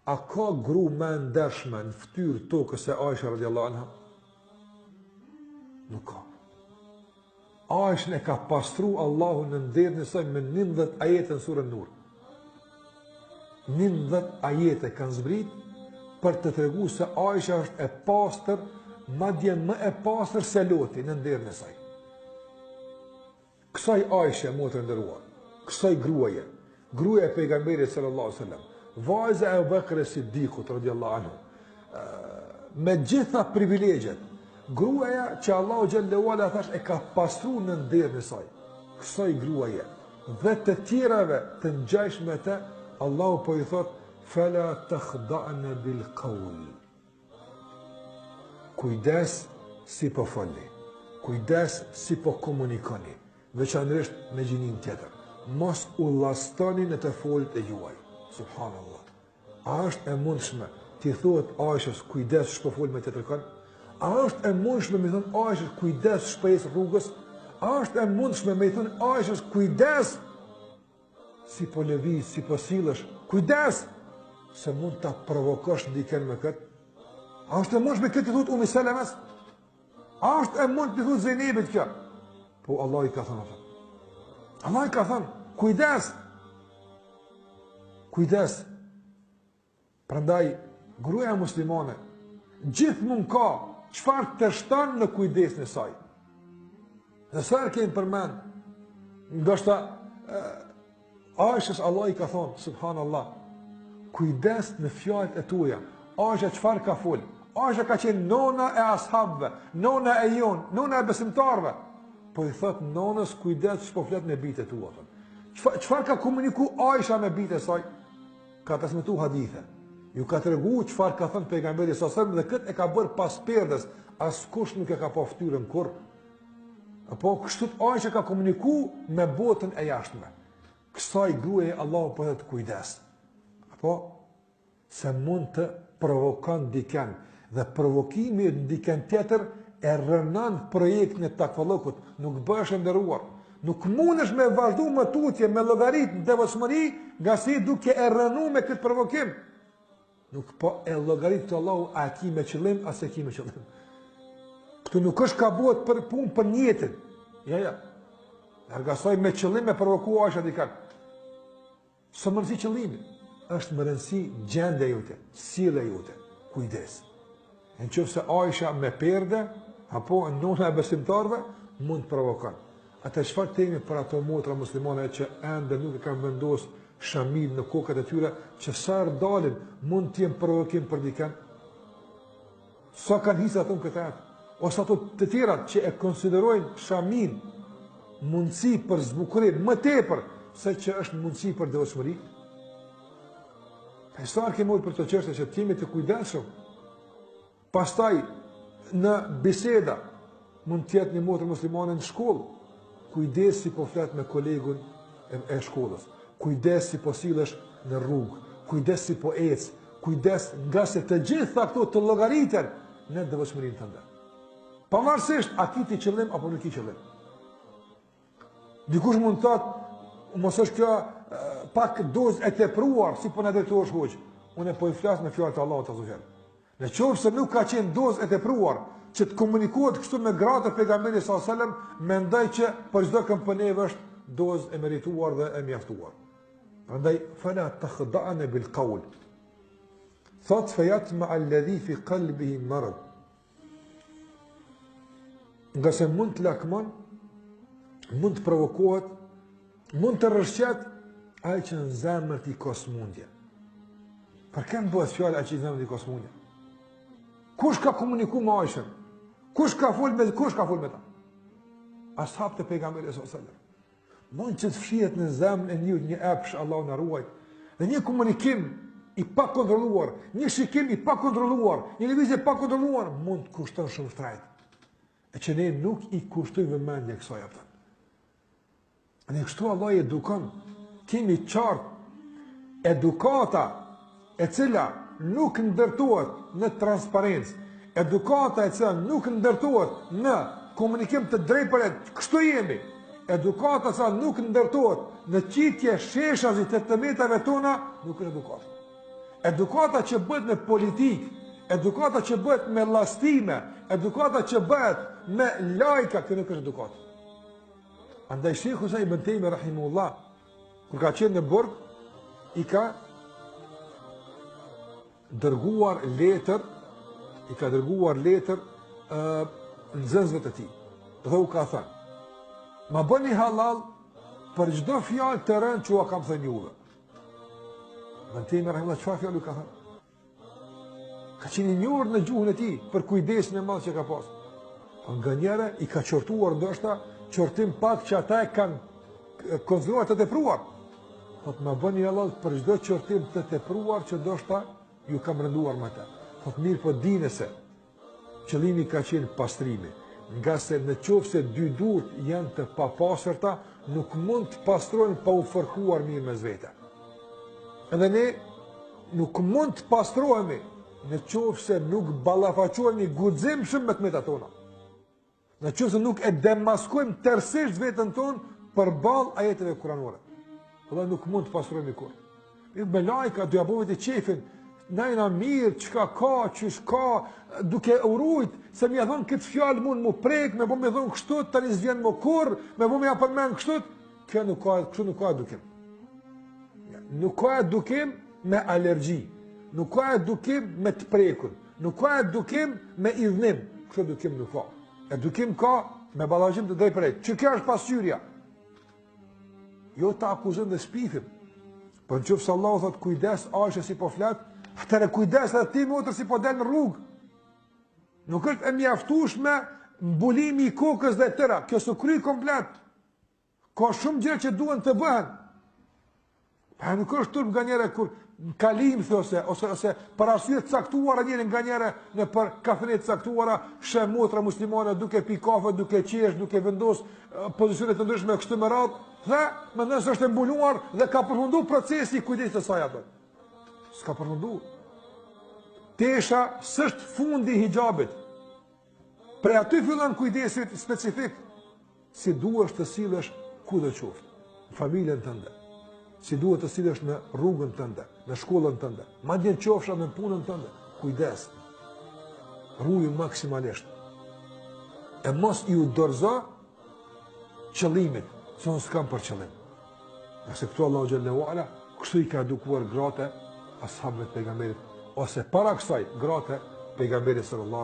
A ka gru më e ndershme në fytyrë tokës se Aisha radiallahu anha? Nuk ka. Aishën e ka pastru Allahu në nderin e saj me 11 ajete në surën Nur. 11 ajete kanë zbrit për të tregu se Aisha është e pastër, madje më e pastër se loti në nderin e saj. Kësaj Aishe, motër e nderuar, kësaj gruaje, gruaja e pejgamberit sallallahu alaihi wasallam, vajza e Abu Bekr es-Siddikut radiallahu anhu, me gjitha privilegjet, gruaja që Allahu xhelle ue ala thash e ka pastru në nderin e saj, kësaj gruaje dhe të tjerave të ngjashme me të, Allahu po i thot fela takhda'na bil qawl. Kujdes si po folni, kujdes si po komunikoni, veçanërisht me gjininë tjetër. Mos u llastoni në të folurit e juaj. Subhanallah. A është e mundshme t'i thuhet Aishës kujdes ç'po fol me tjetërkon? A është e mundshme me i thon Aishës kujdes ç'po ec rrugës? A është e mundshme me i thon Aishës kujdes Si po lëviz, si po sillesh, kujdes se mund ta provokosh dikën me kët. A është e mundshme këtë t'i thuhet Umi Selemes? A është e mund t'i thuhet Zejnebit kjo? Po Allahu i ka thënë atë. Allahu i ka thënë, kujdes. Kujdes. Prandaj gruaja muslimane gjithmonë ka çfarë të shton në kujdesin e saj. Dhe sa herë kemi përmend, ndoshta Aishës Allah i ka thonë, subhanallah, kujdes në fjalët e tuaja. Aisha çfarë ka fol? Aisha ka qenë nona e ashabëve, nona e jonë, nona e besimtarëve. Po i thot nonës kujdes ç'po flet me bijtë e tua. Çfarë ka komuniku Aisha me bijtë e saj? Ka transmetu hadithe. Ju ka tregu çfarë ka thënë pejgamberi sallallahu alajhi wasallam dhe këtë e ka bërë pas perdes, askush nuk e ka pa fytyrën kurrë. Apo kështu Aisha ka komuniku me botën e jashtme. Kësaj gruaje Allahu po thotë kujdes. Apo se mund të provokon dikën dhe provokimi i dikën tjetër e rrënon projektin e takvallëkut, nuk bëhesh e nderuar. Nuk mundesh me vazhdu më tutje me llogarit në devotshmëri, ngase duke e rrënu me këtë provokim. Nuk po e llogarit te Allahu, a e ki me qëllim, a s'e ki me qëllim. Këtu nuk është ka bëhet për punë për nijetin. Ja, ja. Larg asaj me qëllim me provoku Aisha dikan. S'o me rëndësi qëllimi, është me rëndësi gjendja jote, sjellja jote, kujdes. Në qoftë se Aisha me perde, apo nona e besimtarëve, mund të provokon. Atëherë çfarë themi për ato motra muslimane që ende nuk e kanë vendos shaminë në kokat e tyre, që sa herë dalin, mund të jenë provokim për dikën? Sa kanë hisë ato në këtë atë? Ose ato të tjerat që e konsiderojnë shaminë mundësi për zbukurim më tepër se që është mundësi për devotshmëri? E sa herë kemi folë për këto çështje që të jemi të kujdesshëm. Pastaj në biseda mund të jetë një motër muslimane në shkollë. Kujdes si po flet me kolegun e, e shkollës. Kujdes si po sillesh në rrugë. Kujdes si po ec. Kujdes ngase të gjitha këto të llogariten në devotshmërinë tënde. Pavarësisht a ki ti qëllim apo nuk ki qëllim. Dikush mund të thotë, mos është kjo pak dozë e tepruar si po na drejtohesh hoxhë. Unë po i flas me fjalët e Allahut azze ue xhel. Në qoftë se nuk ka qenë dozë e tepruar që të komunikohet kështu me gratë e pejgamberit sallallahu alajhi wasallam, mendoj që për çdo kënd prej neve është dozë e merituar dhe e mjaftuar. Prandaj fala takhda'na bil qawl. Thot fa yatma alladhi fi qalbihi marad. Ngase mund të lakmon, mund të provokohet, mund të rrëshqet ai që në zemër tij ka smundje. Për kënd bëhet fjalë ai që në zemër tij ka smundje? Kush ka komuniku me Aishën? Kush ka fol me kush ka fol me ta? Ashabët e pejgamberit sallallahu alajhi wasallam. Mund që të fshihet në zemrën e njeriut një epsh, Allahu na ruajt. Dhe një komunikim i pakontrolluar, një shikim i pakontrolluar, një lëvizje e pakontrolluar mund të kushton shumë shtrejt. E që ne nuk i kushtojmë vëmendje kësaj apo. Ne kështu Allahu edukon, kemi qartë edukata e cila nuk ndërtohet në transparencë, edukata e cila nuk ndërtohet në komunikim të drejtpërdrejtë, kështu jemi. Edukata e cila nuk ndërtohet në qitje sheshazi të të metave tona, nuk është edukatë. Edukata që bëhet me politikë, edukata që bëhet me llastime, edukata që bëhet me lajka, kjo nuk është edukatë. Andaj Shejhul Islam Ibn Tejmije rahimehullah, kur ka qenë në burg, i ka dërguar letër, i ka dërguar letër uh, nxënësve të tij. Dhe u ka thënë, ma bëni hallall për çdo fjalë të rëndë që ua kam thënë juve. Ibn Tejmije rahimehullah, çfarë fjalë u ka thënë? Ka qenë i njohur në gjuhën e tij për kujdesin e madh që ka pasur. Po nganjëherë i ka qortuar ndoshta qortim pak që ata e kanë konsideruar të tepruar. Thotë ma bëni hallall për çdo qortim të tepruar që ndoshta ju kam rënduar me të. Thotë mirëpo dine se Qëllimi ka qenë pastrimi, ngase në qoftë se dy durt janë të papastërta, nuk mund të pastrohen pa u fërkuar mirë mes vete. Edhe ne nuk mund të pastrohemi në qoftë se nuk ballafaqohemi guximshëm me të metat tona. Në qoftë se nuk e demaskojmë tërësisht veten tonë përballë ajeteve kuranore. Dhe nuk mund të pastrohemi kurrë. Mirë me lajka, do ja bo vetes qefin, na jena mirë, çka ka, qysh ka, duke u rujt, se me ja thonë këtë fjalë mund m'u prek, me bo me thonë kështu, tani s'vjen më kurrë, me bo me ja përmend kështu, kjo nuk ka, kështu nuk ka edukim. Nuk ka edukim me alergji, nuk ka edukim me të prekun, Nuk ka edukim me idhnim, kështu edukim nuk ka. Edukim ka me ballafaqim të drejtpërdrejtë. Që kjo është pasqyrja? Jo ta akuzojmë dhe shpifim. Po në qoftë se Allahu thotë kujdes Aisha si po flet, atëherë kujdes edhe ti motër si po del në rrugë. Nuk është e mjaftueshme mbulimi i kokës dhe e tëra. Kjo s'u kry komplet. Ka shumë gjëra që duhen të bëhen. Pa nuk është turp nganjëherë kur në kalim ose ose ose për arsye të caktuara njëri nganjëherë nëpër kafene të caktuara sheh motra muslimane duke pi kafe, duke qesh, duke vendos pozicione të ndryshme kështu me radhë dhe mendon se është e mbuluar dhe ka përfunduar procesi i kujdesit të saj atë. S'ka përfunduar. Tesha s'është fundi i hixhabit. Prej aty fillon kujdesi specifik si duhesh të sillesh kudo qoftë, në familjen tënde, si duhet të sillesh në rrugën tënde, në shkollën tënde, madje në qofsha në punën tënde, kujdes, ruju maksimalisht, e mos iu dorëzo qëllimit, se unë s'kam për qëllim. Ngase këtu Allahu xhelle ue ala, kështu i ka edukuar gratë e ashabëve të pejgamberit, ose para kësaj gratë e pejgamberit sallallahu.